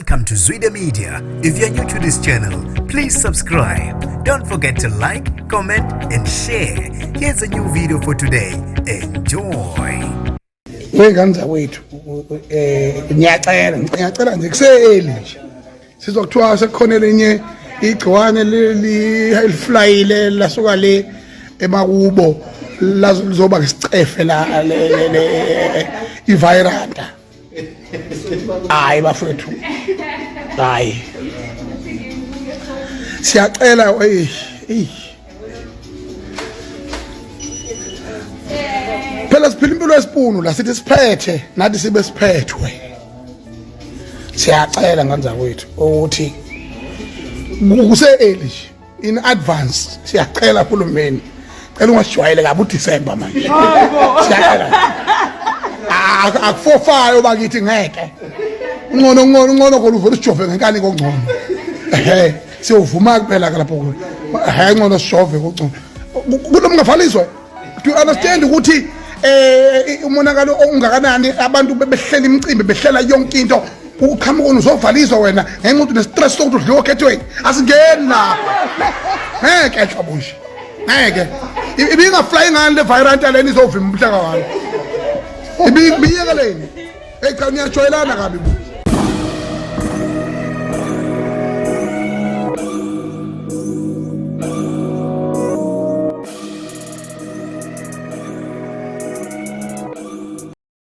Welcome to Zwida Media. If you're new to this channel, please subscribe. Don't forget to like, comment, and share. Here's a new video for today. Enjoy. Wey'ngane zakwethu, ngiyacela, ngiyacela nje, kuse-early nje, sizwa kuthiwa sekukhona elinye igciwane leli eliflayile lasuka le emakubo, lizoba ngesicefe la i-viranta. Hayi bafethu, hayi, siyacela, ey ey, phela siphila impilo yesipunu la, sithi siphethe nathi sibe siphethwe. Siyacela ngane zakwethu ukuthi kuse-early nje, in advance, siyacela hulumeni, cela ungasijwayele kabi uDisemba manje, siyacela. Akufofayo bakithi, ngeke, ungcono, ungcono, ungcono khona uvele usijove ngenkani kongcono. Ehe, siyovuma kuphela ke lapho, ehe, ngcono sijove kongcono kulo mungavaliswa. Do you understand ukuthi umonakalo ongakanani? Abantu bebehlela imicimbi, behlela yonke into, uqhamuka uzovaliswa wena ngenxa ukuthi une-stress sokuthi udliwe okhethweni. Asingeni lapho, ngeke hlobo nje, ngeke. Ibingafly ngani le virant lena izovimba umhlaka wami? Ibiyekeleni. Hey cha, niyajwayelana kabi bo.